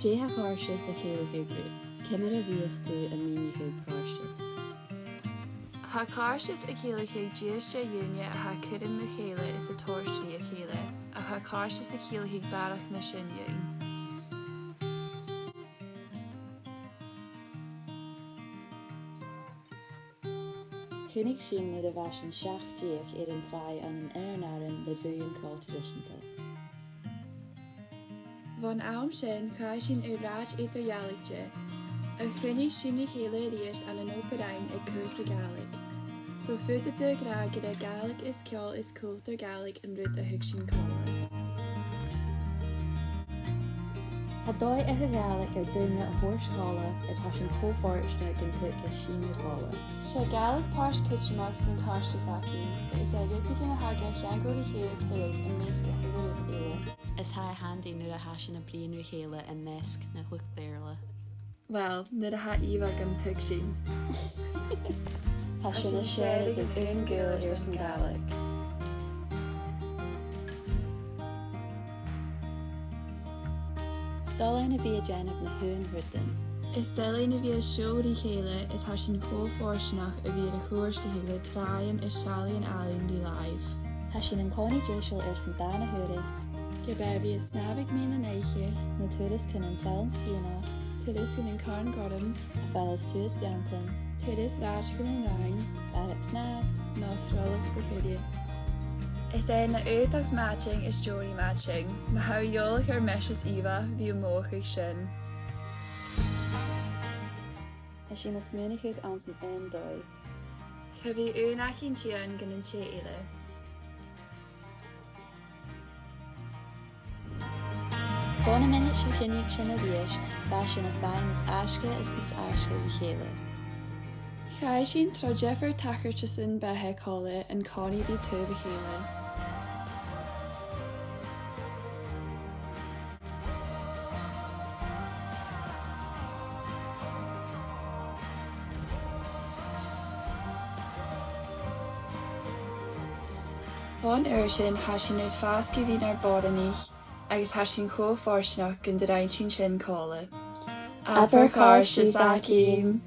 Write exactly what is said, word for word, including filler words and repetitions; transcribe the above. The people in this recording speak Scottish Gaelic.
Dè tha càirdeas a' ciallachadh dhut? Ciamar a bhios tu a' mìneachadh càirdeas? Tha càirdeas a' ciallachadh dithis de dhaoine a tha a' cur mu chèile is a' toirt ri chèile, ach tha càirdeas a' ciallachadh barrachd na sin fhèin. Chunnaic sinn nuair a bha sinn seachd deug air an tràigh ann an Inbhir Narann le buidheann còmhla ris an taigh. Bhon àm sin, chaidh sinn air rathad eadar-dhealaichte, ach chunnaic sinn a chèile a-rithist ann an obair-làitheil aig Cùrsa Gàidhlig. So faodaidh tu a ràdh gur e Gàidhlig is ceòl is cultar Gàidhlig an rud a thug sinn còmhla. Tha dòigh aig a' Ghàidhlig air daoine a thoirt còmhla is tha sinn cho fortanach gun tug e sinne còmhla. 'S e Gàidhlig pàirt cudromach san càirdeas againn, agus e rudeigin a tha gar ceangal ri chèile tuilleadh am measg a h-uile rud eile. Is tha e handy nuair a tha sinn a' bruidhinn ri chèile am measg na luchd-Bheurla. Well, nuair a tha Eva gam tuigsinn. Tha sinn a' sèithear aon ghual airson Gàidhlig. 'S toil leinn a bhith a' dèanamh na h-aon rudan. Is toil leinn a bhith a' seòladh ri chèile is tha sinn cho fortanach a bhith air a chuairt a h-uile tràighean is seallaidhean àlainn ri làimh. Tha sinn an-còmhnaidh deiseil airson dàna-thuras. Ge b' e a bhith a' snàmh aig meadhan an oidhche. No turas chun an sealladh sgian. Turas chun an càrn ghorm. A' falbh suas beanntan. Turas rathad chun an rathad. Barrachd snàmh. No froilich sa choille. Is e na aodach madainn is deoraidh madainn. Ma tha thu eòlach air Mrs Eva, bidh thu a' mothachadh sin. Tha sinn a' smaoineachadh anns an aon dòigh. Cha bhi aon againn tighinn gun an tè eile. Bhon a mhionaid a chunnaic sinn a-rithist, bha sinn a' faighinn nas fhaisge is nas fhaisge ri chèile. Chaidh sinn tro diofar tachartasan beatha còmhla an-còmhnaidh ri taobh a chèile. Bhon uair sin, tha sinn air fàs gu bhith nar boireannaich, agus tha sinn cho fortanach gun do rinn sinn sin còmhla. Abair càirdeas againn!